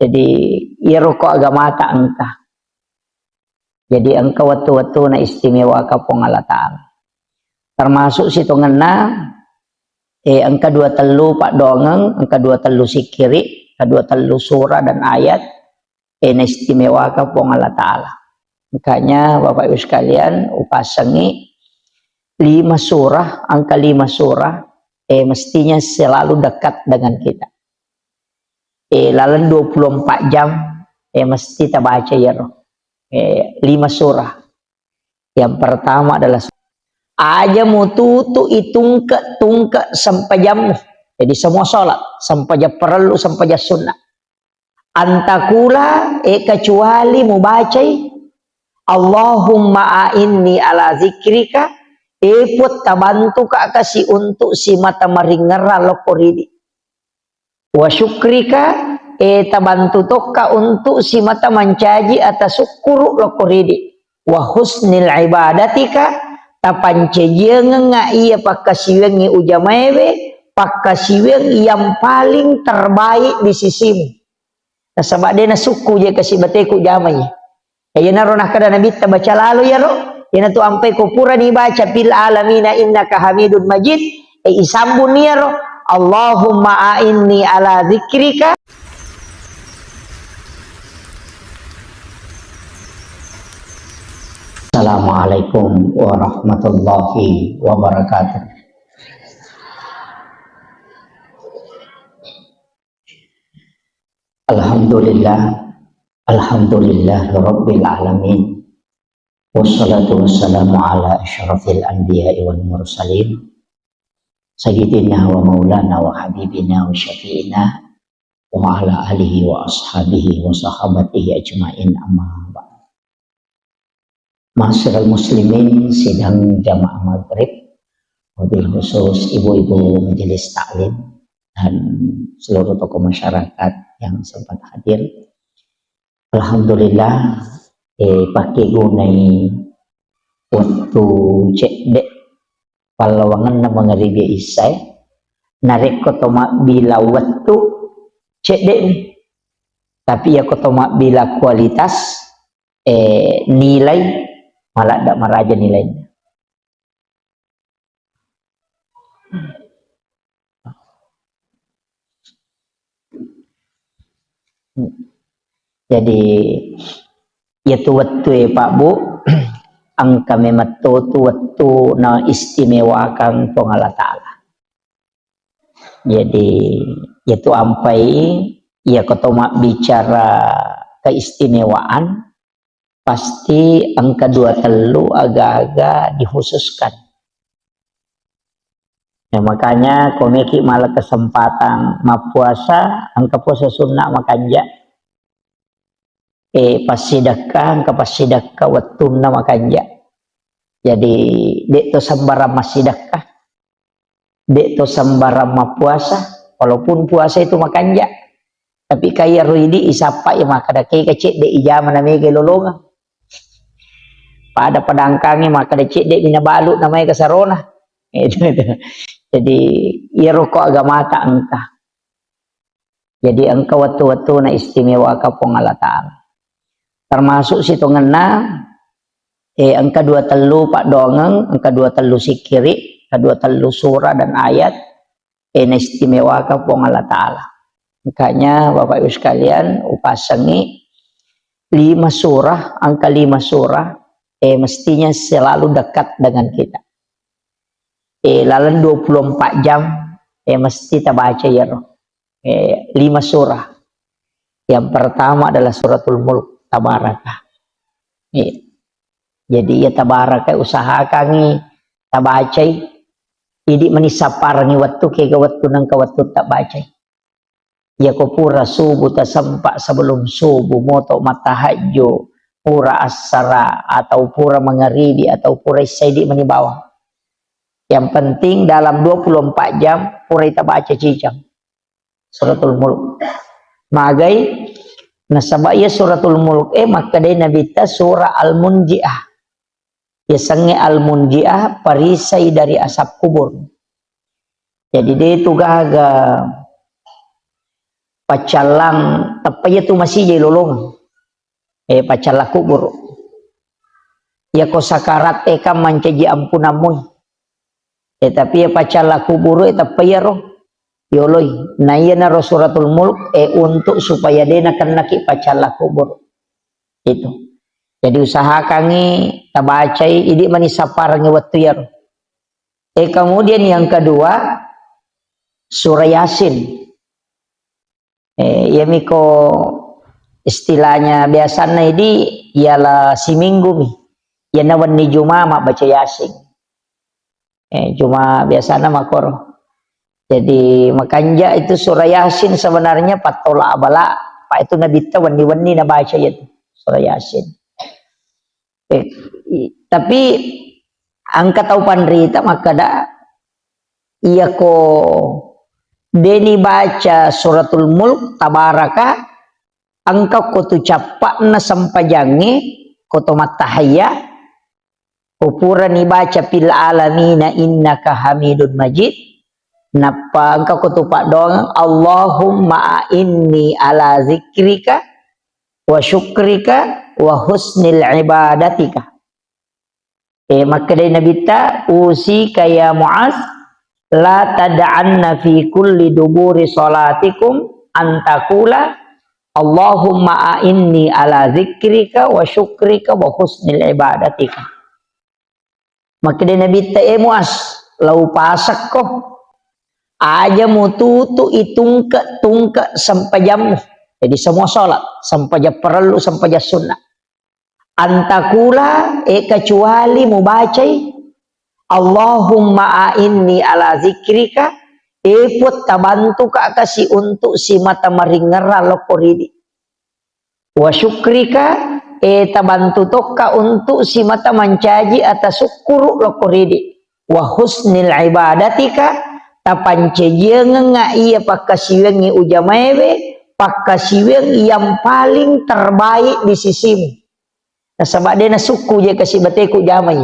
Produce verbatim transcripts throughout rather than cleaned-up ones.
Jadi, iyaro ko agamata engka. Jadi, engka wettu-wettuna istimewaka Puang Allah Ta'ala. Termasuk sitongenna, eh, engka dua tellu paddoangeng, engka dua tellu sikkiri, engka dua tellu surah dan ayat, eh, naistimewaka Puang Allah Ta'ala. Makanya, Bapak Ibu sekalian, upasengi lima surah, angka lima surah, eh, mestinya selalu dekat dengan kita. Eh, laleng dua puluh empat jam, eh, mesti tabaca iyaro. Eh, lima surah. Yang pertama adalah su-, aja mututu itungke-tungke sempajammu. Jadi semua sholat, sempajang parellu, sempajang sunnah. Antakula, eh, kecuali mubacai, "Allahumma a'inni ala zikrika," eh, Puang, tabantuka kasi untuk simata maringerra lokko ridi. "Wa syukrika," eh, tabantu tokka untuk simata mancaji ata sukkuru lokko ridi. "Wa husnil ibadatika," tapancajiangengnga iya pakkasiwiangngi ujamaewe, pakkasiwiang yang paling terbaik di sisimu. Nasaba de nasukku je kasi bateku jamai. Iyanaro nakkeda Nabitta, "Baca lalo iyaro, iyanatu ampai ko purani baca, 'Fil alamina innaka hamidun majid,' eh, isambung iyaro, 'Allahumma a'inni ala dzikrika.'" Assalamualaikum warahmatullahi wabarakatuh. Alhamdulillah, alhamdulillah rabbil alamin. Wassalatu wassalamu ala asyrafil anbiya'i wal mursalin, sayyidina wa maulana wa habibina wa syafi'ina wa ala alihi wa ashabihi wa sahabatihi ajma'in, amma ba'd. Ma'asyiral muslimin, sidang jamaah maghrib, wabil khusus ibu-ibu majelis taklim dan seluruh tokoh masyarakat yang sempat hadir. Alhamdulillah, eh, pakai gunai waktu cedde pallawangenna mangaribi isyae, narekko to mabbila wettu, cedde'mi. Tapi iyako to mabbila kualitas, eh, nilai, maladda maraja nilainna. Jadi, iyatu wettue, Pak, Bu, engka memetto tu wettu na istimewakang Puang Allah Ta'ala. Jadi, iyatu ampai, iyako to mabbicara keistimewaan, pasti engka dua tellu aga-aga dikhususkan. Ya, makanya, komeki mala kesempatan mappuasa, engka puasa sunnah makanja. Eh, passidekka, engka passidekka wettunna makanja. Jadi, de' to sembarang massidekka, de' to sembarang mappuasa, walaupun puasa itu makanja. Tapi kaya ro idi isappa ya makkeda kega cedde ijama na mega lolongang. Pada padangkangi makkeda cedde mina balu na mega sarona. Itu, itu. Jadi, iyaro ko agamata engka. Jadi, engka wettu-wettuna istimewaka Puang Allah Ta'ala. Termasuk sitongenna, eh, engka dua tellu paddoangeng, engka dua tellu sikkiri, engka dua tellu surah dan ayat, eh, naistimewaka Puang Allah Ta'ala. Makanya, Bapak Ibu sekalian, upasengi lima surah, angka lima surah, eh, mestinya selalu dekat dengan kita. Eh, laleng dua puluh empat jam, eh, mesti tabaca iyaro. Eh, lima surah. Yang pertama adalah Suratul Mulk, Tabaraka. Eh, jadi, ya, Tabaraka usahakangi tabacai. Idi mani sapparengi wettu, kega wettu nengka wettu tabacai. Iyako pura subuh tasempa, sebelum subuh moto mattahajju, pura assara atau pura mangaribi atau pura isya, idi mani bawang. Yang penting dalam dua puluh empat jam pura ita baca cicang Suratul Mulk. Magai, nasaba iya Suratul Mulk, eh, makkedai Nabitta surah Al-Munjiah. Yasengnge Al-Munjiah, perisai dari asap kubur. Jadi, de tu gaga paccallang, teppa iya tu masija ilolongeng. Eh, paccallang kuburu. Iya ko sakarat e kan mancaji ampunammu. Eh, tapi iya paccallang kuburu e teppa iyaro yoloi. Nah, iyanaro Suratul Mulk, eh, untuk supaya de nakennaki paccallang kuburu. Itu. Jadi usahakangi tabacai, idi mani sapparangi wettu iyaro. Eh, kemudian yang kedua, surah Yasin. Eh, iyamiko istilahnya biasanna idi, ialah siminggu mi. Iyana wenni Juma mabbaca Yasin. Eh, cuma biasana makoro. Jadi, makanja itu surah Yasin sebenarnya pattola abala, pa itu Nabitta wenni-wenni nabaca itu surah Yasin. Eh, i-, tapi engka tau panrita makkeda, iyako deni baca Suratul Mulk, Tabaraka, engka ko tu cappa'na sempajangnge, ko to mattahayya, ko purani baca fil alamina innaka hamidun majid, nappa engka ko tu paddoangeng, Allahumma a'inni ala zikrika wa syukrika wa husnil ibadatika. Eh, makkedai Nabitta, "Usika ya Muaz, la tad'anna fi kulli duburi salatikum an taqula, Allahumma a'inni ala zikrika wa syukrika wa husnil ibadatika." Makkedai Nabitta, "Eh Muaz, lau pasakko, aja mututu itungke-tungke sempajammu." Jadi semua salat, sempajang parellu, sempajang sunnah. Antakula, eh, kecuali mubacai, "Allahumma a'inni ala zikrika," eh, Puang, tabantuka kasi untuk simata maringerra lokko ridi. "Wa syukrika," eh, tabantu tokka untuk simata mancaji ata sukkuru lokko ridi. "Wa husnil ibadatika," tapancajiangengnga iya pakkasiwiangngi ujamaewe, pakkasiwiang yang paling terbaik di sisimu. Nasaba de nasukku je kasi bateku jamai.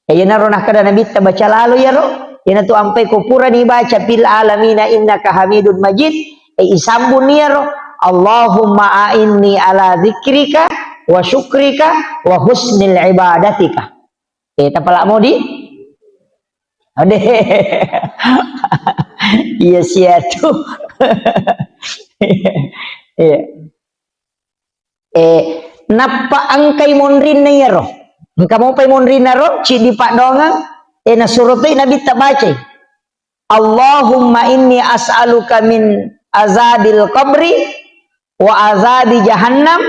E, iyanaro nakkeda Nabitta, baca lalo iyaro, iyanatu ampai ko purani baca fil alamina innaka hamidun majid, e, isambung iyaro, Allahumma a'inni ala zikrika wa syukrika wa husnil ibadatika. E, tapala modi? Ade. Iya siatu. Iya. Eh, nappa engkai monrinna iyaro. Engka mopai monrinna ro, ciddi paddoangeng, eh, nasuro toi Nabitta bacai. "Allahumma inni as'aluka min azabil qabri wa azabi jahannam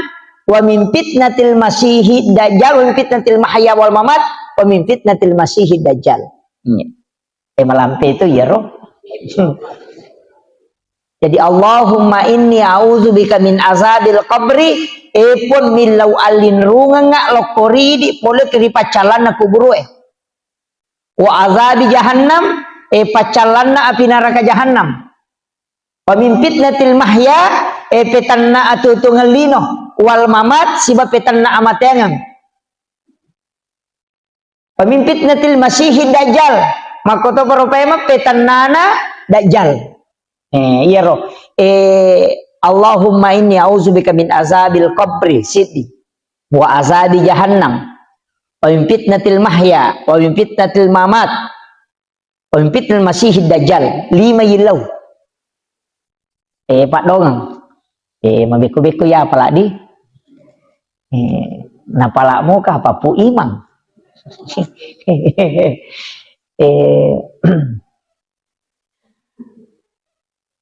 wa min fitnatil masihi dajjal wa min fitnatil mahya wal mamat wa min fitnatil masihi dajjal." Iya. Eh, malampe itu iyaro. Jadi, "Allahumma inni a'udzubika min azabil qabri," e Puang, millau allinrungengnga lokko ridi pole ri paccallanna kuburue. "Wa azabi jahannam," e paccallanna api naraka jahannam. "Wa min fitnatil mahya," e petanna atuo-tuongeng lino, "wal mamat," siba petanna amateangeng. "Wa min fitnatil masihid dajjal," makkotoparo paimeng petannana dajjal. Eh, iyaro. Eh, "Allahumma inni a'udzubika min azabil qabri," siddi. "Wa azabi jahannam. Wa min fitnatil mahya, wa min fitnatil mamat. Wa min fitnatil masihid dajjal." Lima yillau. Eh, paddoangeng. Eh, mabekko-bekko ya apalagi. Eh, napalakmu kah papu imang? Eh,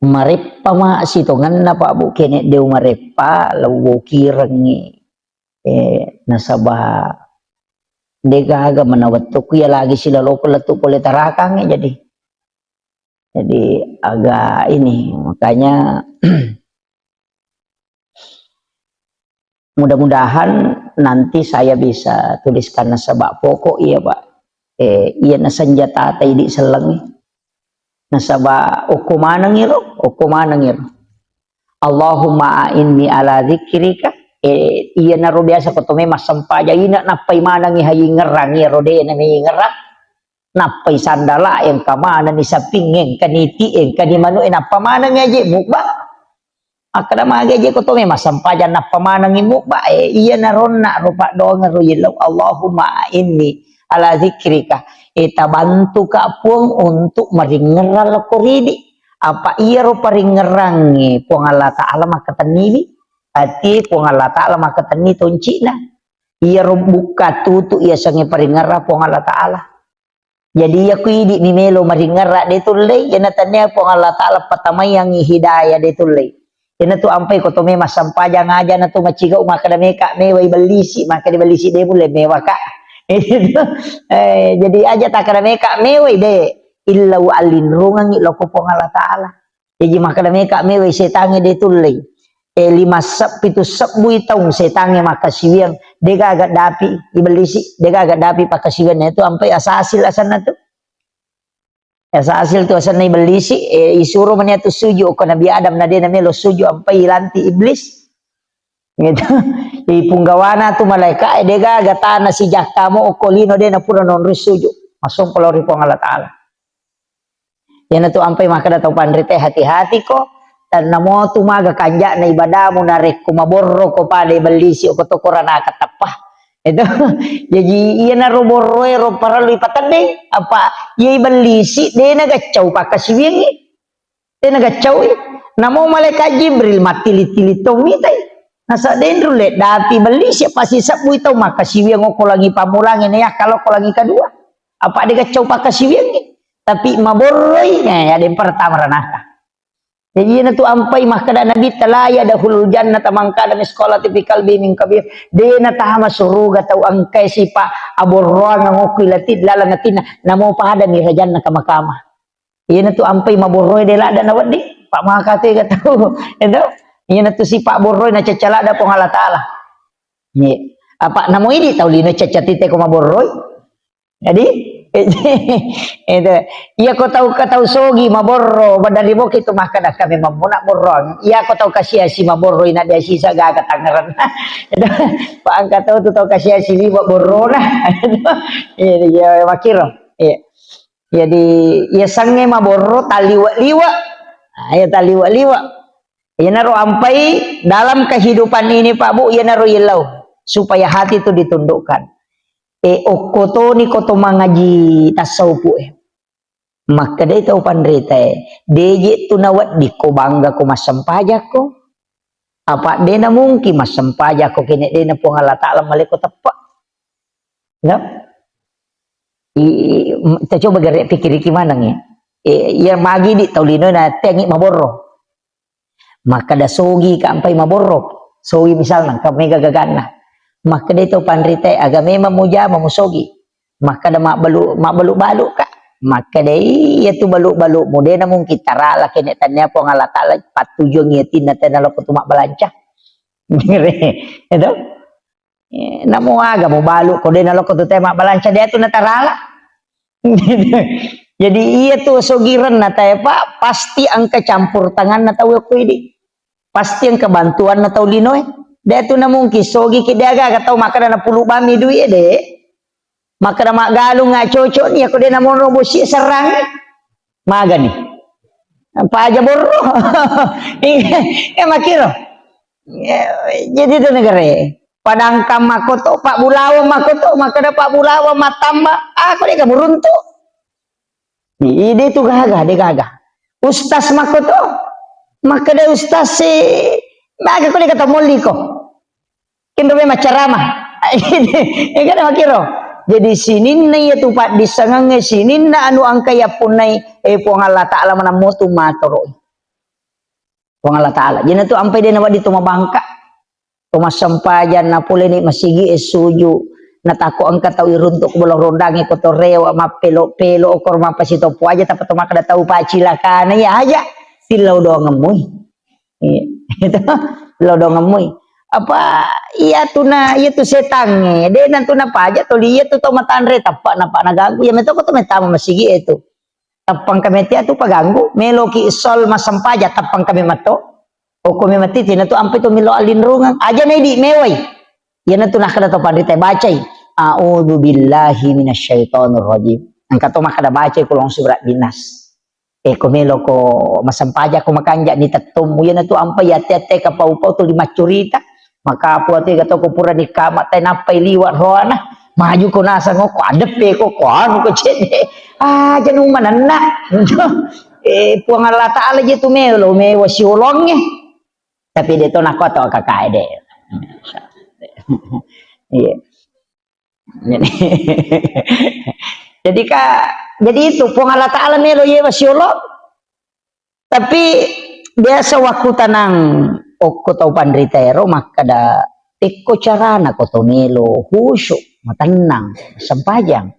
mareppa ma sitongenna, Pak Bu, kene deu mareppa, lewwokirengngi. Eh, nasaba degaga mana wettukku ya lagi silaloko lettu pole tarakangnge jadi. Jadi agak ini, makanya mudah-mudahan nanti saya bisa tuliskan nasaba pokok iya, Pak. Eh, iya na senjata idi sellengngi. Nasaba okko maneng iro, okko maneng iro. "Allahumma a'inni ala dzikrika." Eh, iya naro biasa ko to memang sempajang ina nappai manengi hayi ngerang iro de na mi ngerang. Nappai sandala engka manenni saping engka ni ti engka ni manu e nappa manengi aje mukba. Makkeda magi je ko to memang sempajang nappa manengngi mubba, eh, iya naronna ro paddoangeng ro yellau, Allahumma inni ala zikrika. Eh, tabantuka Puang untuk maringngerang lokko ridi. Apa iyaro paringngerangnge Puang Allah Ta'ala makkatenniwi. Ati Puang Allah Ta'ala makkatenni toncina. Iyaro bukka tutu iya sengnge paringngerang Puang Allah Ta'ala. Jadi iya ku idi mi melo maringngerang de tullei, iyana tania Puang Allah Ta'ala patamaiangngi hidayah de tullei. Iyana tu ampai ko to memang sempajang aja na tu macigau makkeda meka mewai bellisi, makkeda bellisi de mulle mewaka. Eh, jadi aja takkeda meka mewai de, illau allinrungengngi lokko Puang Allah Ta'ala. Jaji makkeda meka mewai setangnge de tullei. Eh, lima seb-, pitu sebbui taung setangnge makkasiwiang, de gaga dapi ibellisi, de gaga dapi pakkasiwiang itu ampai asasil asanna tu. Asasil tu asanna ibellisi, eh, isuro mani atu sujud ko Nabi Adam na de na melo sujud ampai ilanti iblis. Gitu. Ipunggawana tu malaika, eh, de gaga tana sijakka mo okko lino de na pura nonroi sujud. Massompa lao ri Puang Allah Ta'ala. Iyana tu ampai makkeda tau panrita, hati-hati ko, tannamo tu maga kanja'na ibadamu narekko maborro ko pada ibellisi ko to koranaka tappa. Itu. Jaji iyana ro borroe ro parellu ipateddeng, apa iya ibellisi de na gaccau pakkasiwiangngi. De na gaccaui. Namo malaikat Jibril mattili-tili tau mitai. Nasa denru le dati bellisi apa sisebbui tau makkasiwiang ko langi pammulangnge na yakka lokko langi kedua. Apa de gaccau pakkasiwiangngi. Tapi maborroi, eh, ada yang pertama ranaka. Jadi iyana tu ampai makkeda Nabi, "La yadkhulul jannata man kana misqala dzarratin fi qalbi min kabir." De na tama suruga tau engkai sipa aborroang ngokku ilati laleng atinna, namo pada mi rajanna kama-kama. Iyana tu ampai maborroe de ladda na wedding, pa maka tu ga tau. Itu. Iyana tu sipa borroe na cacca ladda Puang Allah Ta'ala. Iya. Apa namo idi tau lino cacca tite ko maborroi. Jadi, itu. Iya ko tau ka tau sogi maborro, badari boki tu makkeda kami mammuna borroang. Iya ko tau kasiasi maborro ina dia sisa gaga tangeran. Itu. Pa engka tau tu tau kasiasi liwa borrona. Iya, iya, makiro. Iya. Jadi, iya sangnge maborro taliwa-liwa. Ah, iya taliwa-liwa. Iyanaro ampai dalam kehidupan ini, Pak Bu, iyanaro yellau supaya hati itu ditundukkan. Eh, okko toni ko to mangaji tasawufu, eh. Makkedai tau panrita, eh, deje tu nawedding ko bangga ko massempajang ko. Apa dena mungkin massempajang ko kene dena Puang Allah Ta'ala maleko teppa. Ya? I, i, m-, kita coba gare pikiriki maneng ya. Eh, iya magi di tau lino na tengi maborro. Makkeda sogi ka ampai maborro. Sogi misalna, ka mega gaganna. Makkeda to panrita, aga memang mujama musogi. Makkeda mabbalu, mabbalu-balu ka. Makkeda iya tu balu-balu mu dena mungkin tarala kene tania Puang Allah Ta'ala pattujuang iya tinna tena loko tu mabbalanca. Itu. Eh, namo aga mubalu ko de naloko tu te mabbalanca de tu natarala. Jadi iya tu sogirenna tae, Pak, pasti engka campur tanganna tau ko idi. Pasti engka bantuanna tau linoe. De tu na mungkin sogi ki de aga-aga tau makkeda na pulu bami duit de. Makkeda maggalung nga cocok ni ko de na mono bosi serrang. Magani. Paja borro. Eh, makiro. Eh, jadi tu negara. Padangkang makoto, Pak Bulawa makoto, makkeda Pak Bulawa matamba, ah, ko de ka buruntu. Ide tu gaga, de gaga. Ustaz makoto, makkeda ustaz si, baga ko de ka tamolli ko. Kinro memang ceramah. Ya kan, makiro. Jadi sininna iya tu paddissengengnge, sininna anu engka yappunnai, eh, Puang Allah Ta'ala manammo tu matoroi. Puang Allah Ta'ala. Jadi tu ampai de nawedding tu mabangka. To massempajang, napoleni masigi e suju. Natakko engka tau iruntuk ko bolo rondangi ko to rewa, mappelo-pelo, okor mappasitoppo aja, tappa to makkeda tau pacilakana, iya aja. Sillau doang mui. Iya. Itu. Sillau doang mui. Apa iya tu na, iya tu setangnge. De na tu napaja toli iya tu tau matanre, tappa napa naganggu. Iya metoko tu metama masigi e tu. Tappang kami tia tu paganggu, meloki sol massempajang, tappang kami matto. Okko memang titi na tu ampe tu milo allinrungeng. Aja na idi mewai. Iyana tu nakkeda to panrita bacai. A'udzu billahi minasyaitonir rajim. Engka to makkeda bacai kulong surat binas. Eh, ko melo ko massempajang ko makanja ni tettommu, iyana tu ampai atte-atte kapau-pau tu lima curita. Maka apa tu ga to ko pura ni kama tai nappai liwa roana. Maju ko nasang ko adeppe ko, ko anu ko cedde. Ah, janu manenna. Eh, Puang Allah Ta'ala je tu melo, mewa siolongnge. Tapi de to nako to kakae de. Iya. Jadi, jadi ka, jadi itu Puang Allah Ta'ala melo yewa siolo. Tapi biasa waktu tanang okko tau panrita ero makkada, tekko carana ko to melo khusyuk, matennang, sempajang.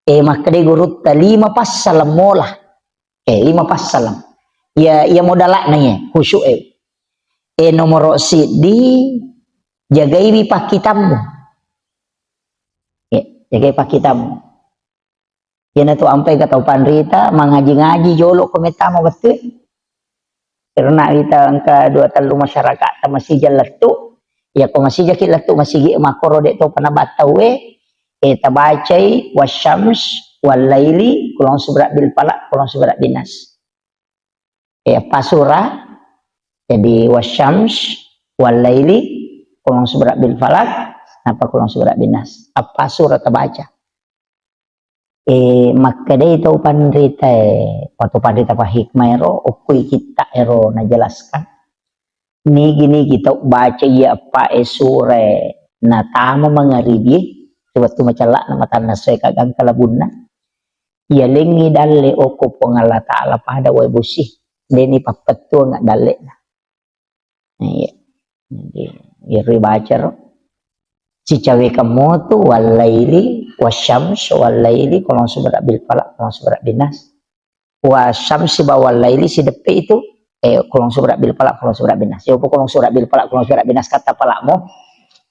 Eh, makkeda gurutta lima passaleng mola. Eh, lima passaleng. Iya, iya modalakna iya, khusyuk e. Eh, nomoro siddi, jagaiwi pakkitammu. Eh, jagai pakkitammu. Iyana tu ampai ka tau panrita, mangaji-ngaji jolo ko mettama wettu. Karena kita engka dua tellu masyarakat ta masija lettu. Ya ko masija ki lettu masigi makkoro de topa nabattau e. Eh, tabacai wasyams, wallaili, kulong subra bil falak, kulong subra bin nas. Eh, apa surah? Jadi wasyams, wallaili, kulong subra bil falak, napa kulong subra bin nas. Apa surah tabaca? Eh, makkedai tau panrita e, waktu panrita pahikmah ero, okkoi kitta ero najelaskan. Nigi-nigi tau baca iya eppa e sura e natama mangaribie, wettu macella'na matanna soe kagangka labunna. Iya lengngi dalle okko Puang Allah Ta'ala pada wae bosi, deni pappettuang dalle'na. Iya. Jadi, iyaro baca ro. Sicawekang motu, wallaili, wasyams, wallaili, kulong subra bil falak, kulong subra bin nas. Wasyams sibawa wallaili sideppe itu, eh, kulong subra bil falak, kulong subra bin nas. Yopo kulong subra bil falak, kulong subra bin nas kata palakmu.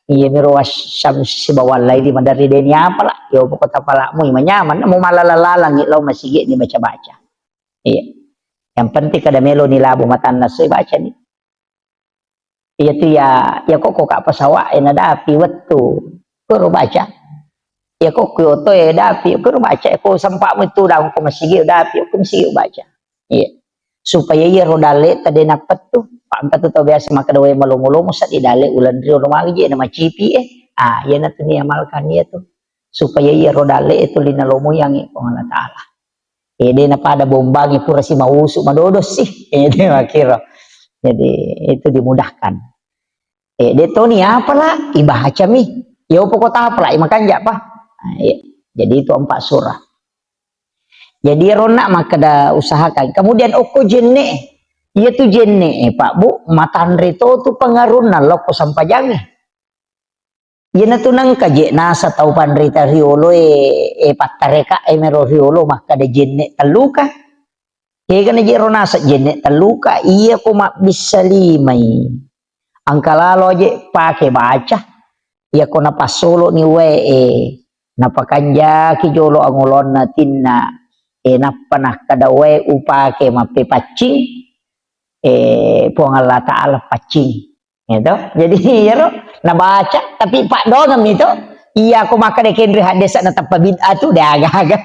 Iya miro wasyams sibawa wallaili maderri deni apala. Yopo kota palakmu, ima nyaman, mau malala-lalangi, lau masigi ni baca-baca. Iya. Yang penting kada melo ni labu matanna soi baca ni. Iya tu ya, ya kok kok apa sawak e nadapi wettu. Kuro baca. Ya kok kok oto e dapi, kuro baca. Ko sempak metu dang ko masigi dapi, ko masigi baca. Iya. Supaya iya ro dalle tadi napettu. Pak angka tu tau biasa makkeda wae malomo-lomo sadi dalle ulan rio ro magi je na macipi e. Ah, iya natu ni amalkan iya tu. Supaya iya ro dalle itu lina lomo yang Puang Allah Ta'ala. Eh, de napada bombangi pura si mausu madodo sih. Eh, de makkiro. Jadi itu dimudahkan. Eh, de toni apala ibacami. Yo pokok apala imakanja pa. Nah, iya. Jadi itu empat surah. Jadi ronna makkeda usahakan. Kemudian okko jenne. Iya tu jenne, eh, Pak Bu, matanre to tu pengarunna lokko sampajange. Iyanatu nengka je nasa tau panrita riolo e, e pattareka e mero riolo makkada jenne telluka. Kegana je ro nasa jenne telluka, iya ko mabbissa limai. Angka lalo je pake baca. Iya ko napassolo ni wae e, napakanjaki jolo angolonna tinna e, nappa nakkada wae upake mappepaccing e, Puang Allah Ta'ala paccing. Gitu. Jadi, iyaro nabaca, tapi paddoangeng mi to. Iya, ko makkeda kenre haddesa na tappa bid'ah tu, de aga-aga.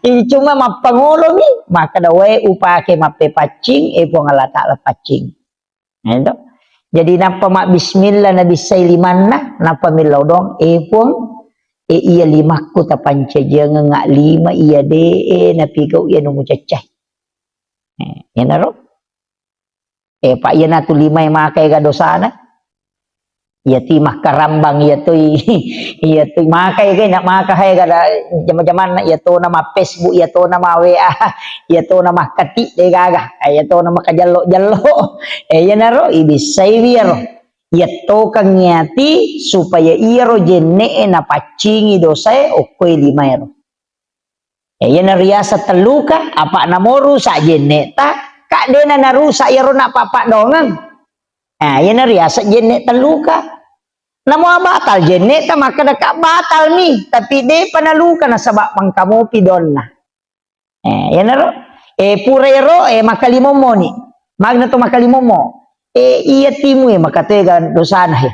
Ih, cuma mappangolo mi, makkeda wae upake mappepaccing, eh, Puang Allah Ta'ala paccing. Gitu. Jadi, nappa mabbismillah, nabissai limanna, nappa millau doang, eh, Puang, eh, iya limakku tapancajiangeng lima, iya de, eh, napigau iya nu mucaccai. Eh, iyanaro. Eh, pa iyanatu lima e maka ega dosana. Iya ti makkarambang, iya toi, iya toi maka ega na maka ega da jama-jamanna, iya tona ma Facebook, iya tona ma W A, iya tona makkati de gaga, iya tona makajello-jello. Eh, iyanaro ibissai wiyaro. Iya tokang iyati supaya iyaro jenne e napaccingi dosae okkoi lima ero. Ya, iyana riaseng telluka, apa namo rusak jenne ta, ka dena narusak iyaro napappaddoangeng. Nah, iyana riaseng jenne telluka. Namo batal jenne ta, makkeda ka batal mi, tapi depa naluka nasaba mangkamopi donna. Eh, iyanaro, eh, pura ero, eh, makkalimommo ni. Magna to makkalimommo. Eh, iya timu e makatega dosana he.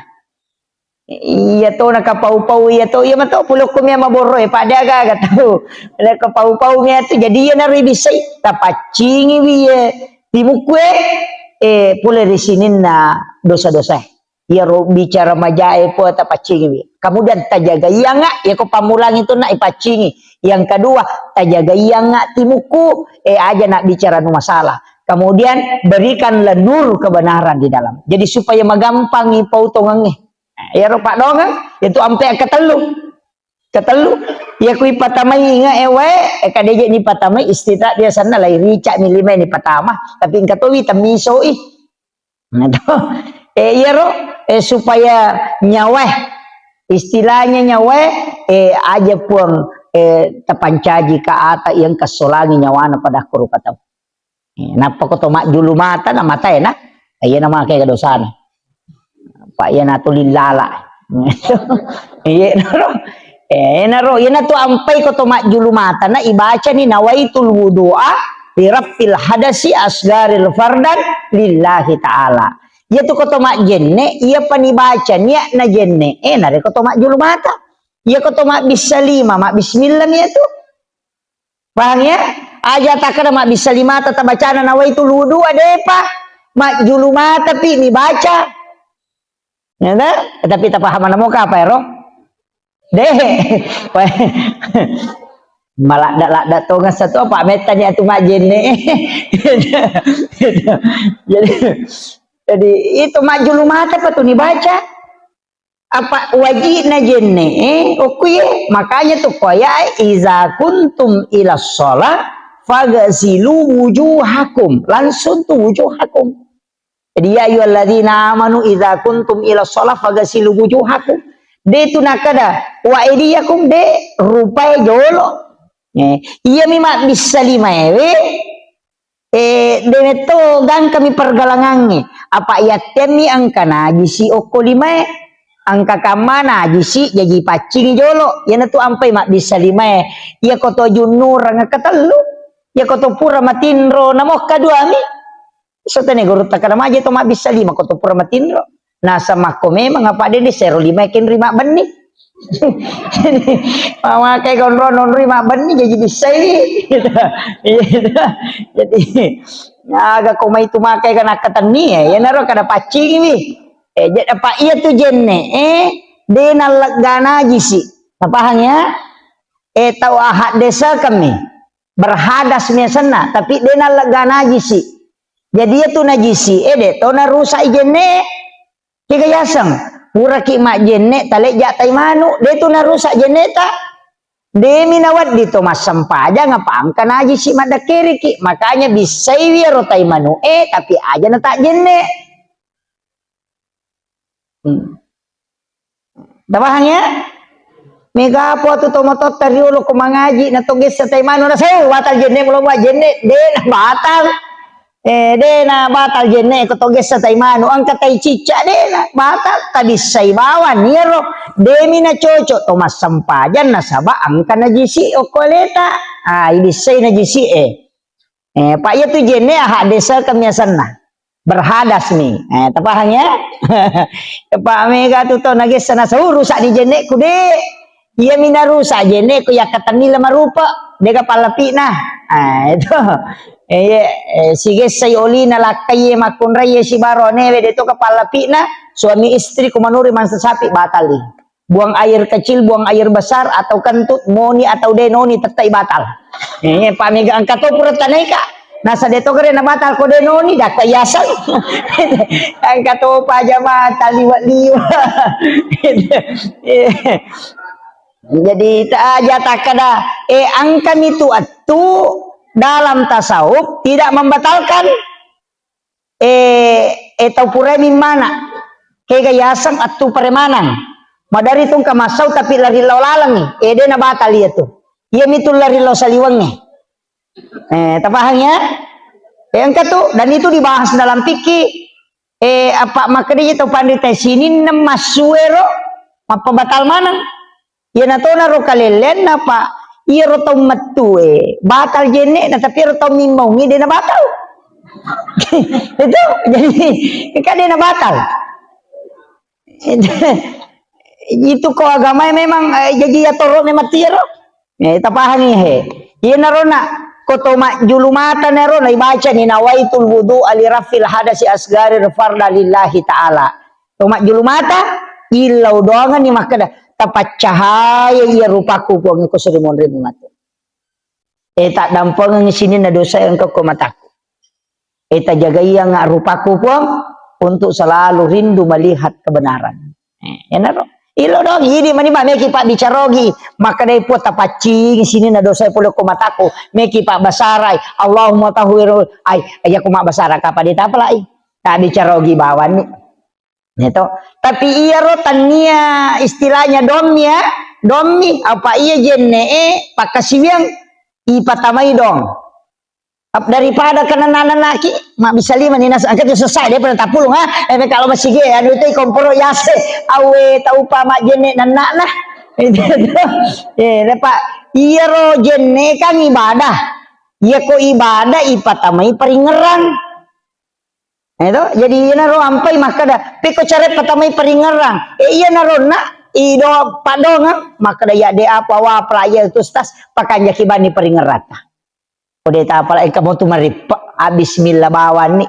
Iya to, nakapau-pau iya to, iya mato pulokku mia maborro e, pada aga-aga tau. Nakapau-pau mia tu, jadi iya naro ibissai, tapaccingiwi iye timukku e, eh, pole ri sininna dosa-dosa e. Iyaro bicara majae po tapaccingiwi. Kemudian tajagaianga, iya ko pammulang itu nak ipaccingi. Yang kedua, tajagaianga timukku, eh, aja nak bicara nu masalah. Kemudian berikanlah nur kebenaran di dalam. Jadi supaya magampangi pautongangnge. Nah, iyaro paddoangeng, itu ampe ketellu. Ketellu, iya kui patamai inge e wae, eh, kadeje ni patamai istita biasanna lai rica mi lima ni patama, tapi engka towi temmisoi. Nah, to. Eh, iyaro, eh, supaya nyawa, istilahnya nyawa, eh, aja puang, eh, tapancaji ka ata yang kesolangi nyawana pada kuru katau. Eh, nappa ko to majjulu mata na matae na, eh, iya na make dosana. Pak iya na to lillala. Iya naro. Eh, naro, iya na to ampai ko to majjulu mata na ibaca ni nawaitul wudu'a li rafil hadasi asgaril fardan lillahi ta'ala. Iya tu ko to majjenne, iya pani baca niat na jenne, eh, nare ko to majjulu mata. Iya ko to mabbissa lima, mabbismillah mi iya tu. Paham ya? Aja takkeda mabbissa limata tabacana nawaitul wudu'a, depa. Majjulu mata pi mi baca. Ya ta? Tapi tapaham namo kapa ero? De. Maladda-ladda tonga satu apa mettani atu majjenne. Jadi, jadi itu majjulu mata pa tu ni baca. Apa wajibna jenne, eh, okkuye. Makanya tu koyae, "Iza kuntum ila sholat, fagasilu wujuhakum." Langsung tu wujuhakum. Jadi, "Ya ayyuhalladzina amanu, iza kuntum ila sholat, fagasilu wujuhakum." De tu nakada, "Wa aidiyakum," de rupai jolo. Eh, iya mi mabbissa lima ewe, Eh, de metto gangkami pergalangangnge. Apa yattemmi engka najisi okko limae. Engka kamma najisi jaji paccingi jolo. Iyanatu ampai mabbissa limae. Iya ko to junnurang ketellu. Iya ko to pura matinro namokka duami. Sotane guru takana maje to mabbissa lima ko to pura matinro. Nasamakko memang apa de sero lima kenri mabbenni. Jadi, mamakai konro nonri mabbenni jadi bissai. Iya. Jadi, aga ko mai tu makai kana katenni ya, ya naro kada paccingi wi. Eh, jadi apa iya tu jenne, eh, de nallegga najisi. Napahang ya? Eh, tau ahak desa kami. Berhadas miasenna, tapi de nallegga najisi. Jadi iya tu najisi, eh, de to narusak jenne. Kega yaseng, puraki majjenne talejja tai manu, de tu narusak jenneta. Demi nawedding to massempajang apa engka najisi maddakkeriki. Makanya bissaiwi ero tai manu e, tapi aja na tak jenne. Hmm. Tapahang ya? Mega apa tu tomatotta riolo ko mangaji na togessa tai manu na sau batal jenne mulo mua jenne de na batal. Eh, de na batal jenne ko togessa tai manu, engka tai cicca de na batal, tabissai bawang iyaro, demi na cocok to massempajang nasaba engka najisi okko aleta. Ah, ibissai najisi e. Eh, pa iya tu jenne aha desa kemiasanna. Berhadas mi. Eh, tapahang ya? Pa mega tu to nagessa na sau rusak ni jenne ku de. Iya mi narusak jenne ku yakkatenni le marupa, dega pallapina. Ah, itu. Eh, iya, eh, sigessai olina lakkai makkunrai sibaronewe de to ka pallapina, suami istri ku manuri mansa sapi batali. Buang air kecil, buang air besar, atau kentut, moni atau de noni tettai batal. Eh, pa mega engka to pura tanaika. Nasa de to gere na batal ko de noni, dakka yaseng. Engka to pa jama taliwa-liwa. Jadi, ta aja takkada, eh, engkami tu attu dalam tasawuf tidak membatalkan, eh, eh, tau purai mimmana. Kega yaseng attu paremanang. Madari tu engka massau tapi lari lao lalengi. Eh, de na batal iya tu. Iya mitu lari lao saliwengnge. Eh, tapahang ya? Eh, engka tu, dan itu dibahas dalam fikih. Eh, apa makkedai tau panrita sininna massuero mappabatal maneng. Iyana tona ro kalelleanna, Pak. Iyaro tau mettue batal jenne'na, tapi iyaro tau mimmaungngi de na batal. Itu, jadi, kan de na batal. Itu ko agamae memang, eh, jaji ya toro memang tiaro. Eh, tapahangi he. Iyanaro na, ko to majjulu mata nero na ibaca ni nawaitul wudu ali rafil hadasi asgari farda lillahi ta'ala. To majjulu mata, illau doangan ni makkeda, tapaccahaya iya rupaku Puang ko suri monri matu. Eh, taddampengeng sininna dosa yang engka ko mataku. Eh, tajagaianga rupaku Puang untuk selalu rindu melihat kebenaran. Eh, enaro. Ilo dong, idi mani ma meki pabbicarogi. Makkedai Puang tapaccing sininna dosa pole ko mataku. Meki pabbasarai. Allahumma tahhir. Ai, iya ko mabbasara kapa de tapalai. Tabbicarogi bawanni. Gitu. Tapi iyaro tania istilahnya dommi ya, dommi apa iya jenne e pakkasiwiang ipatamai dong. Ap-, daripada kena nana naki, mak bisa lima ni nasa angkat susah dia pernah tapulung ha. Eh, kalau masih ge anu itu komporo yase awe tau pa mak jenne nana nah. Eh, lepa iyaro jenne kan ibadah. Iya ko ibadah ipatamai paringerang. Eto, jadi iyanaro ampai makkeda, pekko care patamai paringerang. E, iyanaro na, ido padongang, makkeda ya de apa wa pelajar itu stas, pakanjaki bani paringerata. Kode tapala engka motu marippa, ah, bismillah bawanni.